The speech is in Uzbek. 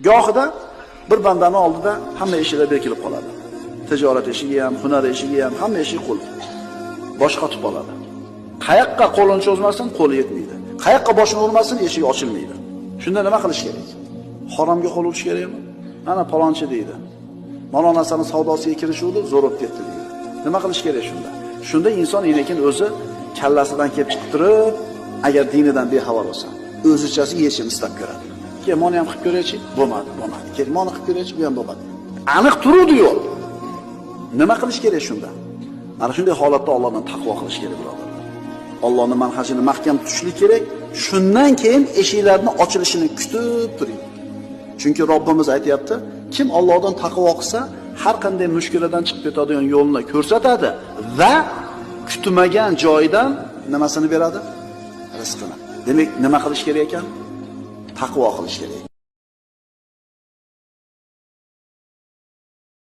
Gohida bir bandani oldida hamma eshiklar bekilib qoladi. Tijorat eshigi ham, hunar eshigi ham, hamma eshik qulf. Bosh qotib qoladi. Qayoqqa qo'lini cho'zmasin, qo'li yetmaydi. Qayoqqa boshini urmasin, eshik ochilmaydi. Shunda nima qilish kerak? Haromga qo'l urish kerakmi? Mana palonchi deydi. Mana narsani savdosiga kirishuvdi, zo'r bo'lib ketdi deydi. Nima qilish kerak shunda? Shunda inson lekin o'zi kallasidan kelib chiqib turib, agar dinidan bexabar bo'lsa, o'zichasi yechim istab ko'radi. Keyin mana ham qilib ko'raychi, bo'lmadi, bo'lmadi. Keyin mana qilib ko'raychi, bu ham bo'lmadi. Aniq turuvdi yo'l. Nima qilish kerak shunda? Mana shunday holatda Allohdan taqvo qilish kerak, birodarlar. Allohning manhajini mahkam tutishlik kerak. Shundan keyin eshiklarning ochilishini kutib turing. Chunki Robbimiz aytayapti, kim Allohdan taqvo qilsa, har qanday mushkuladan chiqib ketadigan yo'lni ko'rsatadi va kutmagan joyidan nimasini beradi? Rizqini. Demak, nima qilish kerak ekan? Taqvo qilish kerak.